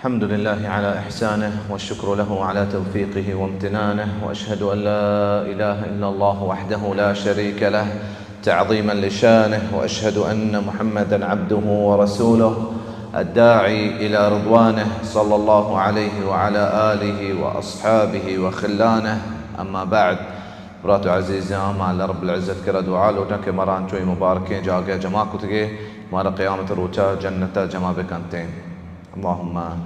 الحمد لله على إحسانه، والشكر له على توفيقه وامتنانه، وأشهد أن لا إله إلا الله وحده لا شريك له تعظيما لشانه، وأشهد أن محمدا عبده ورسوله الداعي إلى رضوانه، صلى الله عليه وعلى آله وأصحابه وخلانه. أما بعد، برات عزیزاں، ما اللہ رب العزت کرا دعا لوٹاں کہ مارا انچو اے مبارکیں جاگہ جمع کتگے، مارا قیامت روچا جنتا جمع بکنتیں۔ اللہم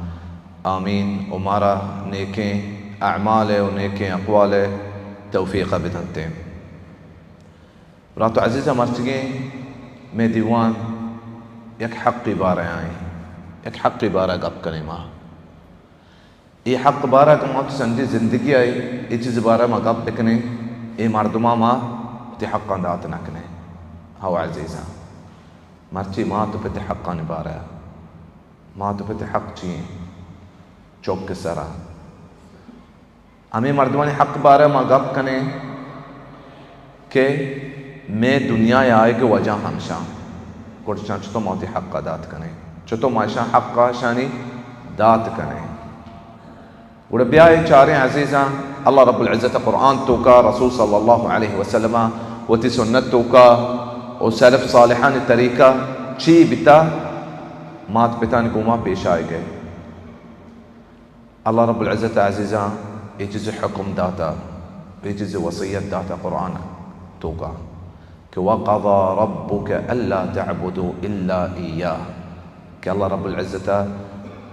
آمین۔ و مارا نیکیں اعمال و نیکیں اقوال توفیق بدنتیں۔ برات عزیزاں، مرچگیں مئے دیوان یک حقی بارہ آئیں، یک حقی بارہ گپ کنیں ما۔ اے حق بارہ کہ ما وتی سنجی زندگی آئی، اے چیز بارہ ما گپ بکنیں، اے مردماں ما وتی حقاں دات نہ کنیں۔ ہو عزیزاں، مرچی مات و پت حقانی بارہ، مات و پت حق چی ایں؟ چک سرا۔ ہمے مردمانی حق بارہ ما گپ کنیں کہ مئے دنیا آئیگ وجہ ہمشاں۔ گڑا شان چطور ما وتی حق دات کنیں؟ چطور ما اشاں حق شانی دات کنیں؟ گڑا بیائے چاریں عزیزاں، اللہ رب العزت قرآن توکا، رسول صلی اللہ علیہ وسلم وتی سنت توکا و سلف صالحان طریقہ چی بتا مات پتان گوما پیش آئیگئے۔ اللہ رب العزت عزیزاں اے چیز حکم داتا، اے چیز وصیت داتا قرآن توکا کہ وقضى ربك ألا تعبدوا إلا إياه، کہ اللہ رب العزت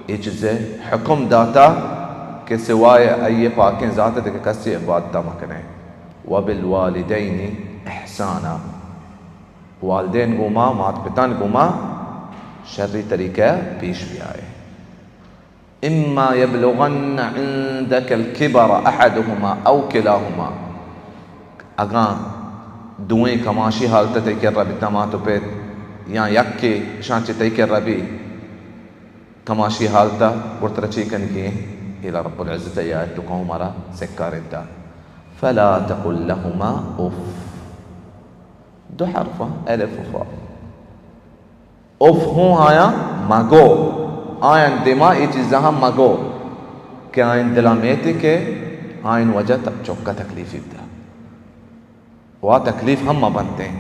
اے چیز حکم داتا کہ سوائے آئی پاکیں ذات دگہ کسی عبادت مکنے۔ وبالوالدين إحسانا، والدین گوما، مات پتان گوما شری طریقہ پیش بیائے۔ إما يبلغن عندك الكبر أحدهما أو كلاهما، اگاں دوئیں کماشی حالت تئی کرا بیتا، مات و پت، یا یکے شان چہ تئی کرا بی کماشی حالت، گڑا ترا چی کنگی ایں؟ الا رب العزت ء آیت توکا ہوں مارا سکارینتا، فلا تقل لهما أف۔ دو حرف، الف و فا۔ اف ہوں آیاں مگو، آیاں دیما اے چیزاں ہم مگو کہ آئین دلا میتے کہ آئین وجہ ت-، چکا تکلیفی بدا۔ و آ تکلیف ہم مبنتیں۔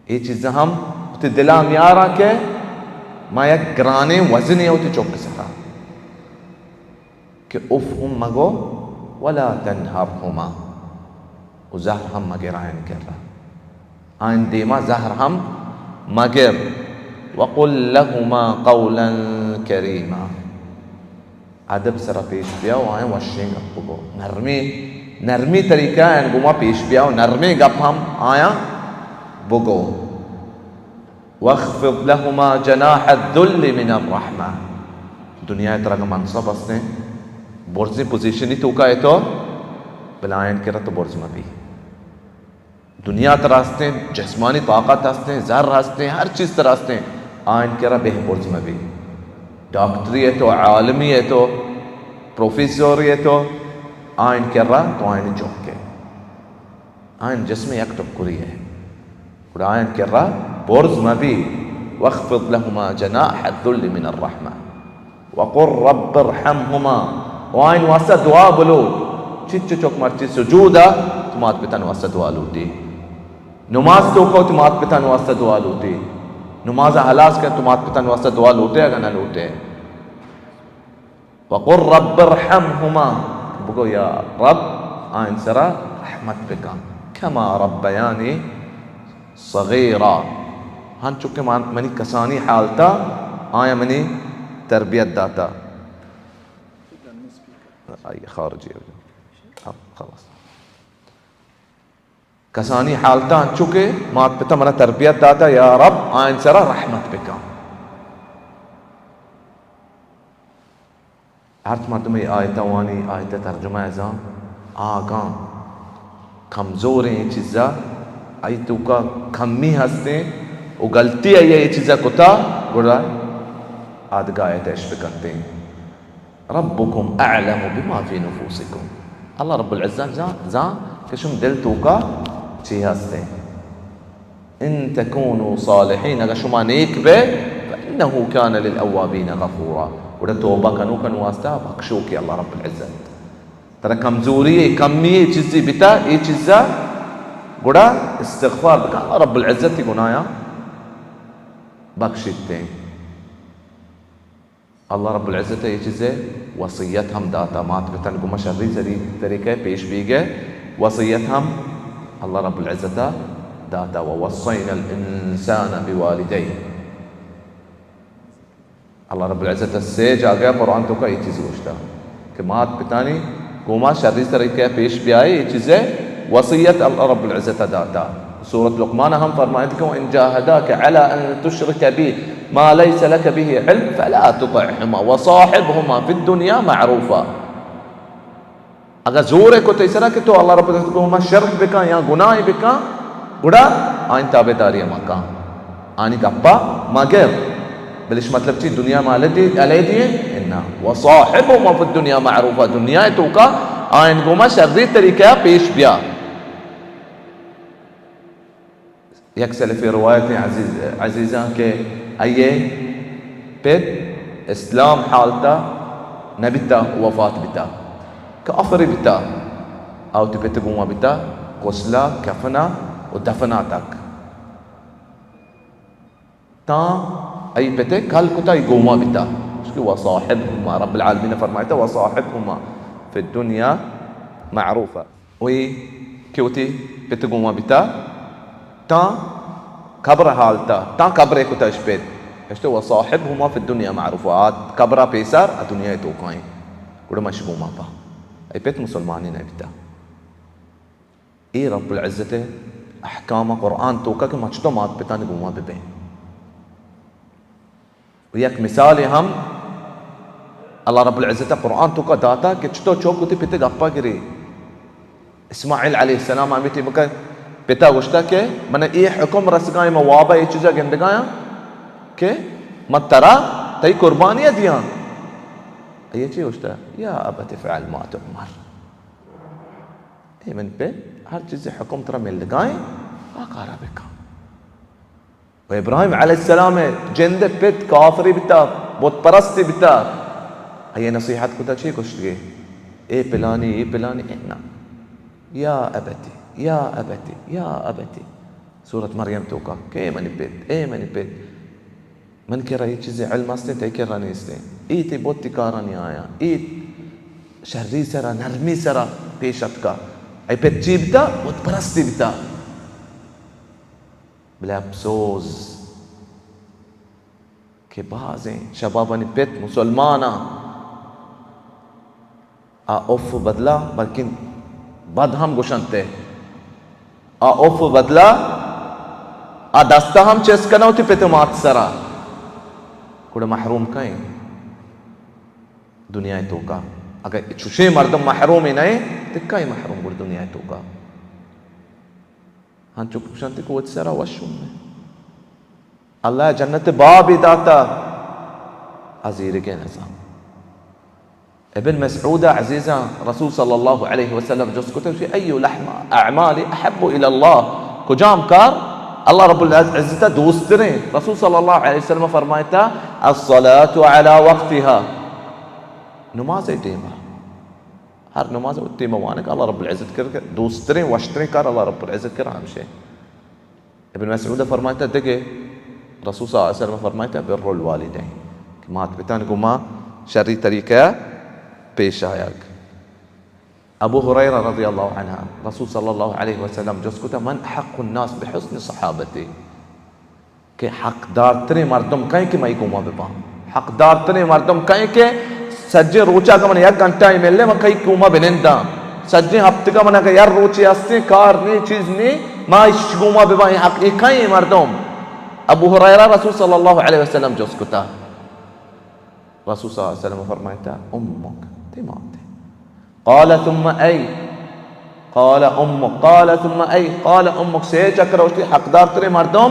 اے چیزاں ہم وتی دلا میاراں کہ ما یک گرانیں وزنے وتی چک سرا۔ کہ اف ہم مگو، ولا تنهرهما، و زہر ہم مگر آیان کرا، آیان دیما زہر ہم مگر۔ وقل لهما قولا كريما، ادب سرا پیش بیا و آیان وشیں گپ بگو، نرمی، نرمی طریقہ آیان گوما پیش بیا و نرمی گپ ہم آیان بگو۔ واخفض لهما جناح الذل من الرحمة۔ دنیا ء ترا اگاں منصب ہستیں، برزیں پوزیشنی توکا ئے تو، بلے آیان کرا تو برز مہ بی۔ دنیا ترا ہستیں، جسمانی طاقت ہستیں، زر ہستیں، ہر چیز ترا ہستیں، آیان کرا بہ برز مہ بی۔ ڈاکٹری ئے تو، عالمی ئے تو، پروفیسوری ئے تو، آیان کرا تو آیانی چک ئے۔ آیان جسم یک ٹکری ئے۔ گڑا آیان کرا برز مہ بی۔ واخفض لهما جناح الذل من الرحمة وقل رب ارحمهما، و آیان واسطہ دعا بلوٹ۔ چچو چک مرچی سجود ء تو مات پتان واسطہ دعا لوٹی، نماز توکا تو مات پتان واسطہ دعا لوٹی، نماز ء ہلاس کن تو مات پتان واسطہ دعا لوٹے اگاں نہ لوٹے۔ وقل رب ارحمهما، بگو یا رب، آیان سرا رحمت بکن، كما ربياني صغيرا، ہنچو کہ من، منی کسانی حالتا آیان منی تربیت داتا۔ آئی خارجی۔ ہاں، خلاص۔ کسانی حالتا انچو کہ مات پتا منا تربیت داتا، یا رب، آیان سرا رحمت بکن۔ ہرچ مردمے آیتا وانی، آیتا ترجمہ ء زان، آگاں کمزوریں چیزا، آئی توکا کمی ہستیں و غلطی آئی اے چیزا کتا، گڑا آدگہ آیتا اش بکنتیں۔ ربكم أعلم بما في نفوسكم۔ اللہ رب العزت زان، زان کہ شم دل توکا چی ہستیں۔ إن تكونوا صالحين، اگر شما نیک بے، فإنه انه کان للاوابین غفورا۔ گڑا توبہ کنوکن واسطہ بخشوکے اللہ رب العزت۔ ترا کمزوری، کمی چیزی بتا، اے چیزا گڑا استغفار بکن، اللہ رب العزت گناہاں بخشیتے۔ اللہ رب العزت ء اے چیزے وصیت ہم داتا، مات پتن گما شری زری طریقے پیش بیگے وصیت ہم اللہ رب العزت ء داتا، ووصینا الانسان بوالدیہ۔ اللہ رب العزت ء سے جاگہ قرآن توکا اے چیز گوشتا کہ مات پتانی گوما شری طریقے پیش بیائے، اے چیزے وصیت اللہ رب العزت ء داتا۔ سورۃ لقمان ہم فرمائیت کہ وان جاهداك على ان تشرك بي ما ليس لك به علم فلا تطعهما وصاحبهما في الدنيا معروفا۔ اگاں زور کو تئی سرا کہ تو اللہ رب العزت گوما شرک بکن یا گناہ بکن، گڑا آئین تابعداری مکن، آنی گپا مگر۔ بلش مطلب چی؟ دنیا ما علیحدہ، علیحدہ ایں؟ انا۔ وصاحبهما في الدنيا معروفا، دنیا توکا آئین گوما شری طریقہ پیش بیا۔ یک سلفی روایت عزیز، عزیزاں کہ آئیے پت اسلام حالتا نبیتا، وفات بیتا، کافری بیتا، آ وتی پت گوما بیتا، غسلا، کفنا و دفنا تک۔ تاں آئی پت ء کل کتا، آئی گوما بیتا۔ اس کہ وصاحبهما، رب العالمین فرمائیتا، وصاحبهما في الدنيا معروفا۔ وی کہ وتی پت گوما بیتا، تاں قبر حالتا، تاں قبر کتا اش پت۔ اشتے وصاحبهما في الدنيا معروفا۔ آ قبر پیسر ء دنیا توکائیں۔ گڑا مش گوما پا۔ آئی پت مسلمانی نہ بیتا۔ اے رب العزت ء احکام قرآن توکا کہ ما چتو مات پتانی گوما ببیں۔ و یک مثالے ہم اللہ رب العزت ء قرآن توکا داتا کہ چتو چوک وتی پت گپا گری۔ اسماعیل علیہ السلام ہمے ٹیمکا پتا گوشتا کہ من اے حکم رسگائیں، من وابا اے چیزا گندگایاں کہ من ترا تئی قربانی دیاں۔ اے چی گوشتا؟ یا ابت افعل ما تؤمر۔ اے من پت، ہر چیز حکم ترا ملگائیں، آ کارا بکن۔ و ابراہیم علیہ السلام ء جند ء پت کافری بتا، بت پرستی بتا۔ آئی نصیحت کتا چی گوشتگے؟ اے پلانی، اے پلانی، اے نا۔ یا ابتی، یا ابتی، یا ابتی۔ سورت مریم توکا، کہ اے منی پت، اے منی پت۔ من کرا اے چیزیں علم استیں، تئی کرا نیستیں۔ اے تئی بت کارانی آیاں، اے شری سرا، نرمی سرا پیش اتکا۔ اے پت چی بتا؟ بت پرستی بتا۔ بلے افسوز کہ بازیں شبابانی پت مسلماناں آ اف بدلا بلکن بد ہم گوشنت۔ آ اف بدلا آ دستا ہم چست کناں وتی پت مات سرا۔ گڑا محروم کئیں دنیا توکا؟ اگر چوشیں مردم محروم نئیں، تو کئیں محروم گڑا دنیا توکا؟ ہنچو کہ گوشنت کہ وتی سرا وش ہم نہ۔ اللہ جنت بابی داتا، آ زیرگے نزان۔ ابن مسعود عزیزاں، رسول صلی اللہ علیہ وسلم جست کت، گوشی، ای لحم اعمال احب الی اللہ، کجام کار اللہ رب العزت دوست تریں؟ رسول صلی اللہ علیہ وسلم فرمائتا، الصلاة علی وقتها، نماز ٹیما۔ ہر نماز وتی ٹیما وانگ اللہ رب العزت کر کہ دوستریں، وشتریں کار اللہ رب العزت کر ہمشے۔ ابن مسعود فرمائتا دگے، رسول صلی اللہ علیہ وسلم فرمائتا بر الوالدین، کہ مات پتان گما شری طریقہ پیش آیگ۔ ابو ہریرہ رضی اللہ عنہ، رسول صلی اللہ علیہ وسلم جست کتا، من احق الناس بحسن صحابتی؟ کہ حقدارتریں مردم کئے کہ مئی گوما بباں؟ حقدارتریں مردم کئے کہ سجیں روچا کہ من یک گھنٹہ ای ملے، من کئی گوما بننداں؟ سجیں ہفتگا من اگہ یر روچے ہستیں، کار نی، چیز نی، ما اش گوما بباں؟ اے حق، اے کئے مردم؟ ابو ہریرہ رسول صلی اللہ علیہ وسلم جست کتا۔ رسول صلی اللہ علیہ وسلم فرمائتا، امک، تئی مات۔ قال ثم ای؟ قال امک۔ قال ثم ای؟ قال امک۔ سے چکر گوشتی حقدار تریں مردم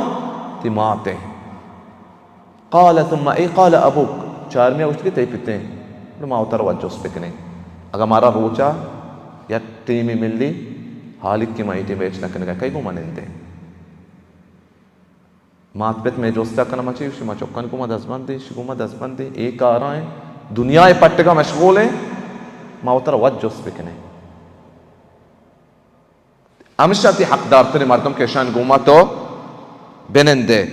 تئی مات۔ قال ثم ای؟ قال ابوک۔ چارمی گوشتی کہ تئی پتیں۔ ما وتر وجہ اس بکنیں۔ اگہ مارا روچا یک ٹیمی ملی، حالی کہ ما ای ٹیم بیچ نہ کنگا، کئی گو منندیں؟ مات پت مئے جست ءَ کناں، ما چے گوشیں؟ ما چکانی گوما دزبندیں، اشی گوما دزبندیں، اے کاراں ایں، دنیا ءِ پٹگ ءَ مشغول ایں، ما وترا وت جست بکنیں۔ ہمشاں تئی حقدارتریں مردم کہ اشانی گوما تو بنندے۔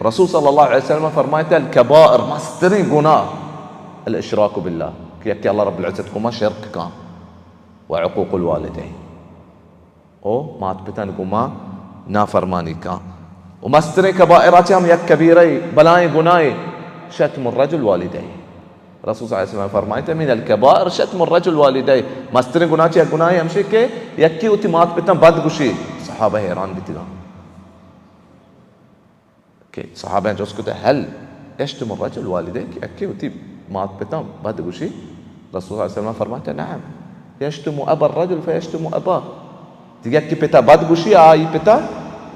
رسول صلی اللہ علیہ وسلم فرمائیت، الکبائر، مستریں گناہ، الاشراک باللہ، کہ یکے اللہ رب العزت گوما شرک کن، و عقوق الوالدین، او مات پتانی گوما نافرمانی کن۔ و مستریں کبائر ءَ چہ ہم یک کبیرہ، بلائیں گناہے، شتم الرجل والدیہ۔ رسول صلی اللہ علیہ وسلم فرمائیت، من الکبائر شتم الرجل والدیہ، مستریں گناہ چہ یک گناہے ہمشی کہ یکے وتی مات پتاں بد گوشی۔ صحابہ حیران بیتگاں کہ صحابہ جست کت، هل یشتم الرجل والدیہ، کہ یکے وتی مات پتاں بد گوشی؟ رسول صلی اللہ علیہ وسلم فرمائیت، نعم، یشتم ابا الرجل فیشتم اباه، دگہ یکے پتا بد گوشی، آئی پتا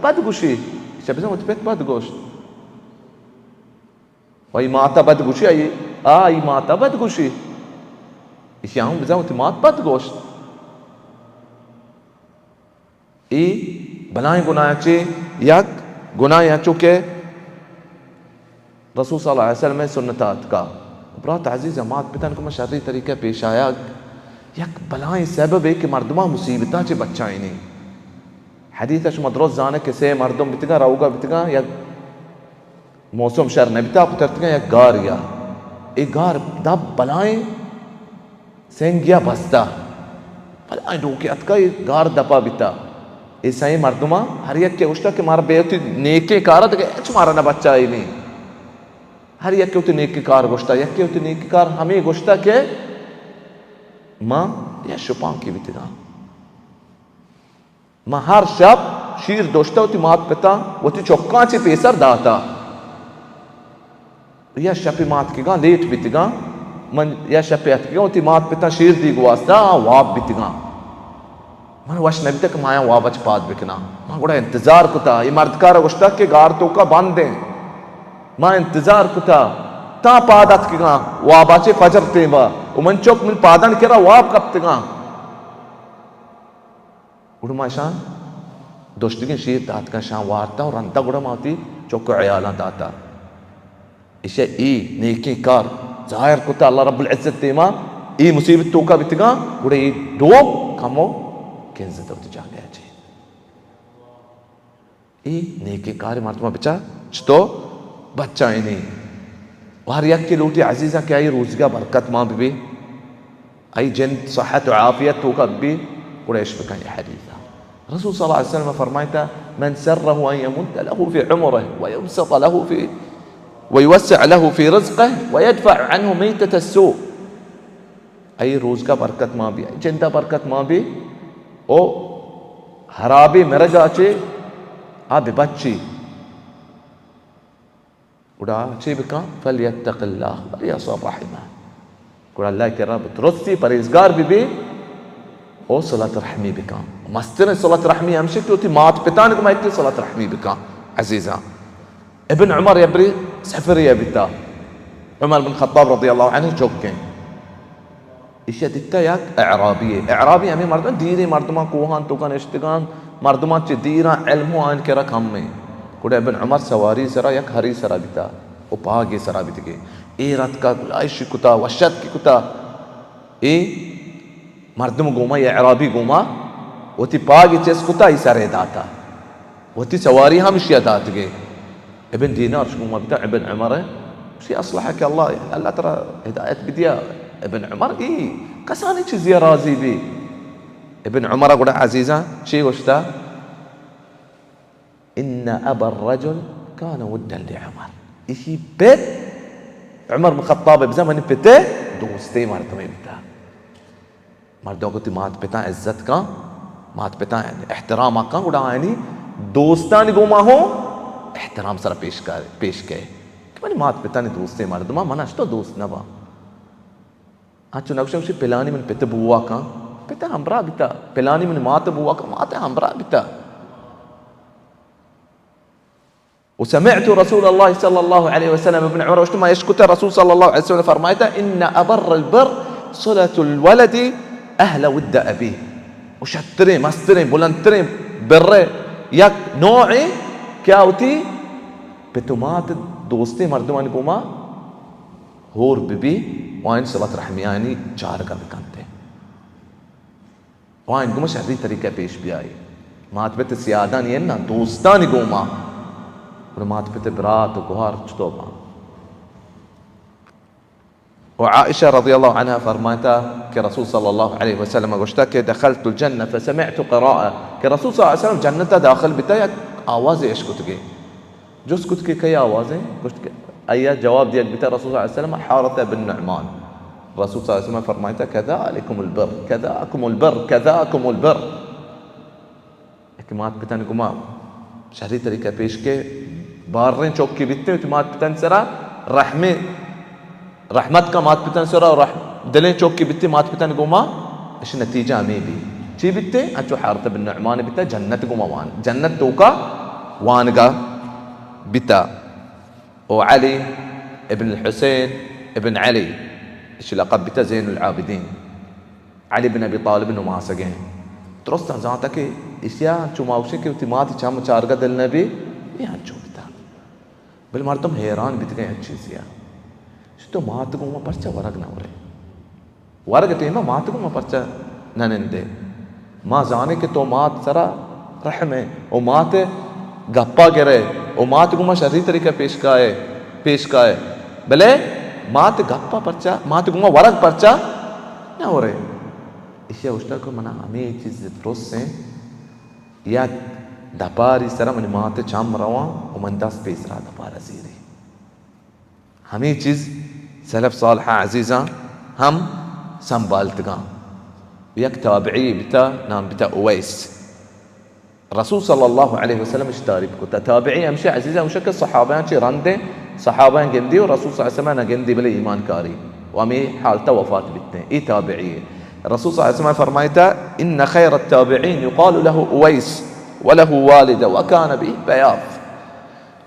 بد گوشی، چہ بزاں وتی پت بد گوشت۔ و آئی ماتا بد گوشی، آئی، آئی ماتا بد گوشی۔ ایشی ہم بزاں وتی مات بد گوشت۔ اے بلائیں گناہ چے یک گناہ، چونکہ رسول صلی اللہ علیہ وسلم سنت آتکا۔ برات عزیز، مات پتن کو شری طریقہ پیش آیا، یک بلائیں سبب ہے کہ مردمان مصیبتاں چے بچائینی۔ حدیث شما درست زانے کہ سے مردم بیتگاں، روگا بیتگاں، یک موسم شر نبیتا، پترتگاں یک گاریا۔ اے گار دپ بلائیں سنگیا بستا۔ بلائیں ڈوکے اتکا، اے گار دپا بیتا۔ اے سئیں مردماں ہر یکے گوشتا کہ مارا بے وتی نیکیں کارا دگہ ہچ مارا نہ بچائینی۔ ہر یکے وتی نیکیں کار گوشتا، یکے وتی نیکیں کار ہمے گوشتا کہ ما یا شپانکی بیتگاں۔ من ہر شپ شیر دوشتہ وتی مات پتاں، وتی چکاں چہ پیسر داتا۔ یا شپے مات کگاں لیٹ بیتگاں، من یا شپے اتکگاں وتی مات پتاں شیر دیگ واسطہ، آ واب بیتگاں۔ من وش نبیتہ کہ ما آیاں وابا چہ پاد بکناں۔ من گڑا انتظار کتا، اے مردکارا گوشتا کہ گار توکا بند ایں۔ ما انتظار کتا، تاں پاد اتکگاں وابا چہ فجر تیمبا، و من چک من پادان کرا واب کپتگاں۔ گڑا ما اشاں دوشتگیں شیر داتگاں، اشاں وارتا و رندا گڑا ما وتی چک و عیالاں داتا۔ اشیا اے نیکیں کار ظاہر کتا اللہ رب العزت دیما، اے مصیبت توکا بیتگاں، گڑا اے ڈوک کمو کنزتا وتی جاگہا چے۔ اے نیکیں کارے مردماں بچار چتو بچائینی۔ و ہر یکے لوٹی عزیزاں کہ آئی روزگا برکت مان ببی، آئی جند صحت و عافیت توکا ببی، گڑا اش بکن اے حدیثا۔ رسول صلی اللہ علیہ وسلم فرمائیتا، من سره ان یمد له فی عمره و یبسط له فی، و یوسع له فی رزقه و یدفع عنه میتة السوء۔ آئی روزگا برکت مان بی، آئی جندا برکت مان بی، او حرابی مرگا چے آ ببچی۔ گڑا چے بکن؟ فلیتق اللہ ولیصل رحمہ۔ گڑا اللہ کرا بترسی، پرہیزگار ببی، او صلت رحمی بکن۔ مستریں صلت رحمی ہمشی کہ وتی مات پتان گما یکے صلت رحمی بکن۔ عزیزاں، ابن عمر یبری سفرے بیتا، عمر بن خطاب رضی اللہ عنہ چکیں۔ ایشی دیتا یک اعرابی، اعرابی ہمیں مردم، دیریں مردمان کوہان توکا نشتگان، مردمان چہ دیران علم و آئین کرا کم ہیں۔ گڑا ابن عمر سواری سرا یک ہری سرا بیتا و پاگے سرا بیتگے۔ اے رتکا گلائشی کتا، وشتکی کتا۔ اے مردم گوما، یا اعرابی گوما وتی پاگی چست کتا، ای سرے داتا۔ وتی سواری ہم اشیا داتگے۔ ابن دینار شما بیتا ابن عمر، شی اصلحک اللہ، اللہ ترا ہدایت بدیا۔ ابن عمر ای کسانی چیزی راضی بی۔ ابن عمر گڑا عزیزاں چی گوشتا؟ ان ابا الرجل کان ودا لعمر۔ ایشی پت عمر بن خطاب بزن منی پتے دوستے مردمے بیتا۔ مردم وتی مات پتاں عزت کن، مات پتاں احترام کن، گڑا آیانی دوستانی گوما ہوں احترام سرا پیش کر، پیش کئے۔ کہ منی مات پتانی دوستیں مردماں من اشتو دوست نہ باں۔ انچو نگوشاں گوشی پلانی من پت بوا کن، پت ہمراہ بیتا، پلانی من مات بوا کن، مات ہمراہ بیتا۔ وسمعت رسول الله صلى الله عليه وسلم، ابن عمر گوشت، ما اشکتا رسول صلی اللہ علیہ وسلم فرمائتا، ان ابر البر صلة الولد اهل ود ابيه۔ و شتریں، مستریں، بلندتریں بر یک نوعے کہ آ وتی پت و مات دوستیں مردمانی گوما ہور بہ بی و آیانی صلت رحمیانی چارگا بکنتے و آیانی گوما شری طریقہ پیش بیائی۔ مات پت سیادانی اناں، دوستانی گوما۔ گڑا مات پت برات و گوہار چطور باں؟ و عائشہ رضی اللہ عنہا فرمائتا کہ رسول صلی اللہ علیہ وسلم گوشتا کہ دخلت الجنة فسمعت قراءة، کہ رسول صلی اللہ علیہ وسلم جنتا داخل بیتا، یک آوازے اشکتگے۔ جست کت کہ کئی آوازیں؟ گوشت کہ آیا جواب دیگ بیتا رسول صلی اللہ علیہ وسلم، حارثہ بن نعمان۔ رسول صلی اللہ علیہ وسلم فرمائتا، کذالکم البر، کذاکم البر، کذاکم البر۔ کہ مات پتانی گوما شری طریقہ پیش کے، باریں چوکی بیتے، وتی مات پتانی سرا رحمے، رحمت کا مات پتانی سرا، رح-، دلیں چوکی بیتے مات پتانی گوما، اش نتیجہ ہمیں بی۔ چی بیتے؟ انچو حارث بن نعمان بیتا، جنت گوما وان، جنت توکا وانگا بیتا۔ او علی ابن الحسین ابن علی، اش لقب بیتا زین العابدین۔ علی بن ابی طالب نماسگیں۔ درستاں زانتا کہ اشیا انچو ما گوشیں کہ وتی ماتی چم چارگا دل نہ بی، اے انچو بیتا۔ بلے مردم حیران بیتگیں یک چیزیا۔ تو مات گوما پرچا ورگ نہ ورے؟ ورگ ٹیما مات گوما پرچا نہ نندے؟ ما زانیں کہ تو مات سرا رحم ہے، او مات گپا گرے، او مات گوما شری طریقہ پیش کائے، پیش کائے۔ بلے مات گپا پرچا، مات گوما ورگ پرچا نہ ورے؟ ایشی ء گوشتگ کہ منا ہمے چیز ترس انت، یک دپاری سرا منی مات ء چم رواں و من دست پیسرا دپارا زیری۔ ہمے چیز سلف صالحاں عزیزاں ہم سنبھالتگاں۔ یک تابعی بیتا، نام بیتا اویس۔ رسول صلی اللہ علیہ وسلم اش تعریف کتا۔ تابعی ہمشہ عزیزاں گوشہ کہ صحابیاں چی رندیں، صحابیاں گندی و رسول صلی اللہ علیہ وسلم نہ گندی بلے ایمان کاری و ہمیں حالتا وفات بیتیں۔ ای تابعی ہے۔ رسول صلی اللہ علیہ وسلم فرمائتا، ان خیر التابعین یقال له اویس وله والدہ وکان به بیاض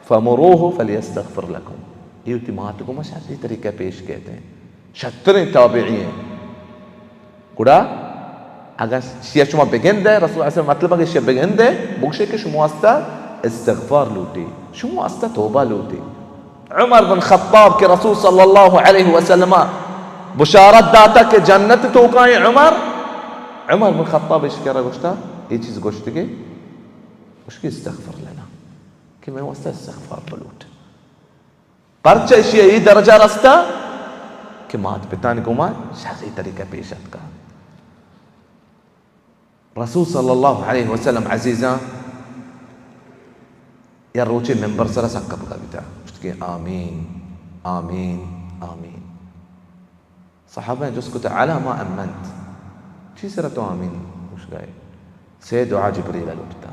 فمروه فلیستغفر لکم۔ یہ وتی مات گوما شری طریقہ پیش کہتے ہیں۔ شتریں تابعی ہیں۔ گڑا اگاں شیا شما بگندے، رسول اللہ صلی اللہ علیہ وسلم مطلب اگاں شیا بگندے، بگشے کہ شما واسطہ استغفار لوٹی، شما واسطہ توبہ لوٹی۔ عمر بن خطاب کہ رسول صلی اللہ علیہ وسلم بشارت داتا کہ جنت توکائیں عمر، عمر بن خطاب اش کرا گوشتا، یہ چیز گوشتگے، گوشتی استغفر لنا، کہ میں واسطہ استغفار بلوٹ۔ پرچہ ایشی ء اے درجہ رستا کہ مات پتانی گوما شری طریقہ پیش اتکا۔ رسول صلی اللہ علیہ وسلم عزیزاں یا روچے ممبر سرا سکپگا بیتا، گوشت کہ آمین، آمین، آمین۔ صحابہ جست کت، علی ما امنت؟ چی سرا تو آمین گوشگائے؟ سے دعا جبریل لوٹتا۔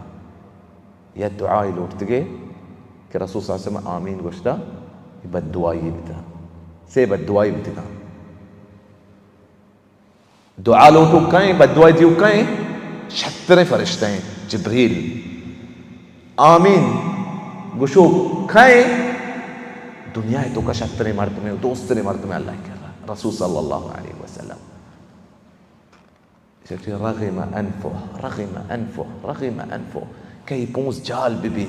یا دعائی لوٹتگے کہ رسول صلی اللہ علیہ وسلم آمین گوشتا، بد دعائی بیتا۔ سے بد دعائی بیتگا۔ دعا لوٹو کئیں، بد دعائی دیو کئیں، شتریں فرشتہ ہیں، جبریل۔ آمین گوشو کئے؟ دنیا ء توکا شتریں مردمے و دوستریں مردمے اللہ کرا، رسول صلی اللہ علیہ وسلم۔ چہ رغم انفہ، رغم انفہ، رغم انفہ، کئی پونز جال بہ بی،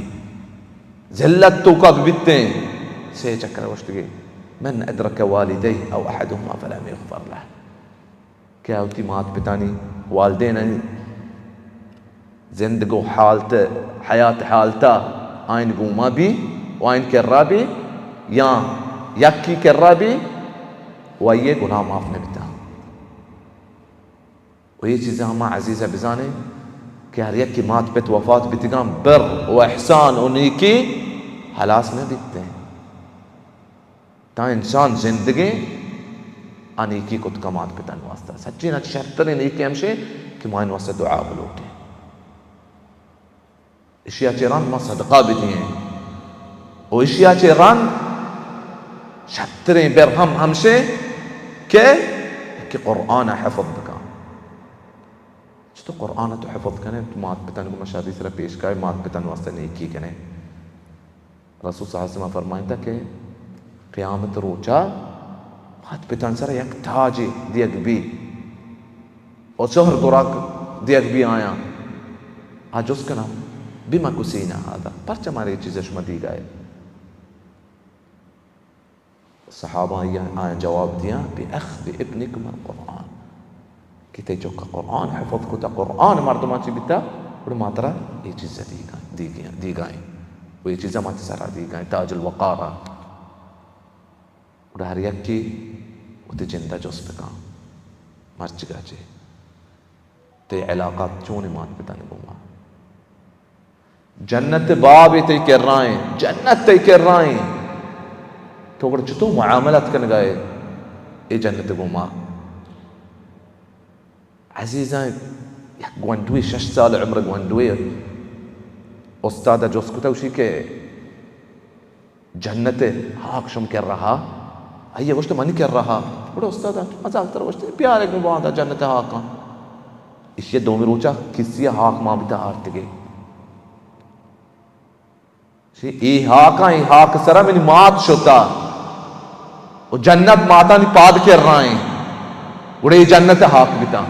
ذلت توکا بہ بیتیں۔ سے چکر گوشتگی، من ادرک والدیہ او احدہما فلم یغفر لہ۔ کہ آ وتی مات پتانی، والدینانی زندگ و حالت، حیات حالتا آئین گوما بی و آئین کرا بی یا یکی کرا بی و آئی گناہ معاف نبیتا۔ و یہ چیزیں ہما عزیزہ بزانیں کہ ہر یکی مات پت وفات بیتگاں بر و احسان و نیکی ہلاس نہ بیتیں۔ تاں انسان زندگیں، آ نیکی کت کمات پتن واسطہ۔ سچین اچ شرترین نیکی ہمشے کہ ما ان واسطہ دعا بلوٹیں۔ اشیا چہ رند ما صدقہ بدییں۔ و اشیا چہ رند شرترین بر ہم ہمشے کہ، کہ قرآن حفظ بکن۔ چطور قرآن تو حفظ کنے، تو مات پتن کو مشادی سر پیش کائے، مات پتن واسطہ نیکی کنے۔ رسول صلی اللہ علیہ وسلم فرمائتا کہ قیامت روچا مات پتان سر یک تاجے دیگ بی و سہر گراک دیگ بی آیاں۔ آ جست کنا، بما کسینا ھذا، پرچا مارے اے چیز شما دیگائے؟ صحابہ آیاں، آیاں جواب دیاں، بأخذ ابنکم القرآن، کہ تئی چکا قرآن حفظ کتا، قرآن مردماں چی بیتا، گڑا ما ترا اے چیزا دیگا، دیگا، دیگائیں، و اے چیزا ما تئی سرا دیگائیں، تاج الوقارا۔ گڑا ہر یکے وتی جندا جست بکن، مرچگا چے تئی علاقات چونیں مات پتانی گوما؟ جنت بابے تئی کرائیں، جنت تئی کرائیں۔ تو گڑا چطور معاملات کنگا ئے اے جنت گوما؟ عزیزاں، یک گونڈوے، شش سال عمر گونڈوے، استاد جست کتا، گوشی کہ جنت ہاک شم کرا ہا؟ آئی گوشت، منی کرا ہا۔ گڑا استاد مزاق تر گوشت، بیار گوں باندا جنت ہاکاں۔ ایشی دومی روچا کسی ہاک ما بیتا آرتگے۔ شی اے ہاکاں، اے ہاک سرا منی مات شتا، و جنت ماتانی پاد کرائیں، گڑا اے جنت ہاک بیتا۔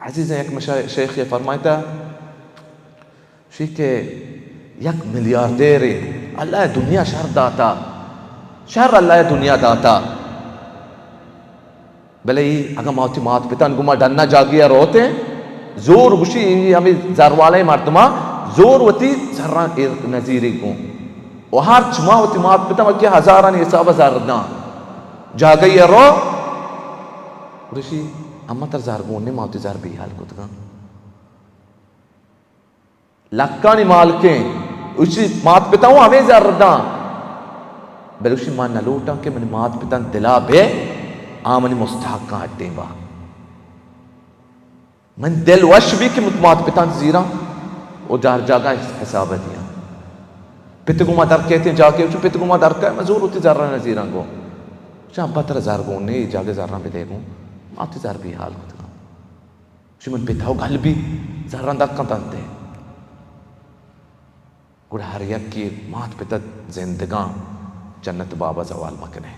عزیزاں، یک مشا-، شیخے فرمائتا، شی کہ یک ملیاردیرے، اللہ دنیا شر داتا، شر اللہ دنیا داتا، بلے اگاں ما وتی مات پتان گوما ڈنا جاگہے ء روتیں، زور گوشی، اے ہمے زر والیں مردماں زور وتی زراں ایر نزیری گوں۔ و ہرچ ما وتی مات پتان وتی ہزارانی حساب ء زر داں۔ جاگہے ء رو، گوشی، اما تر زر گون نے، ما وتی زر بیحال کتگاں۔ لکانی مالکیں، اشی مات پتا اوں ہمے زر داں، بلے اشی ما نہ لوٹاں کہ منی مات پتان دلا بے، آ منی مستحقاں ہٹیں با۔ من دل وش بی کہ مت-، مات پتان زیراں و جار جاگہ حساب دیاں۔ پت گوما در کہتیں جاگے، چو پت گوما در کہے، من زور وتی زراں نہ زیراں گوں۔ چا ابا ترا زر گون نے، جاگے زراں بدے گوں، ما وتی زر بیحال کتگاں۔ چی من پتا و گل بی، زراں در کنت انت۔ گڑا ہر یکے مات پتا زندگاں، جنت بابا زوال مکنے۔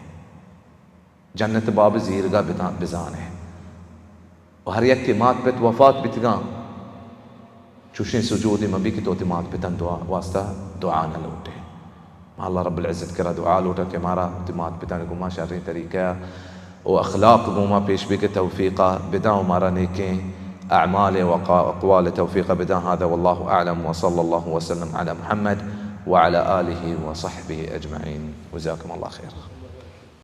جنت باب زیرگا بدان-، بزانے۔ و ہر یکے مات پت وفات بیتگاں، چوشیں سجودے مبی کہ تو وتی مات پتان دعا، واسطہ دعا نہ لوٹے۔ ما اللہ رب العزت کرا دعا لوٹاں کہ مارا وتی مات پتانی گوما شریں طریقہ و اخلاق گوما پیش بی کہ توفیقا بداں و مارا نیکیں اعمال و اقا-، اقوال توفیقا بداں۔ هذا والله أعلم وصلى الله وسلم على محمد وعلى آله وصحبه أجمعين. جزاكم الله خيرا.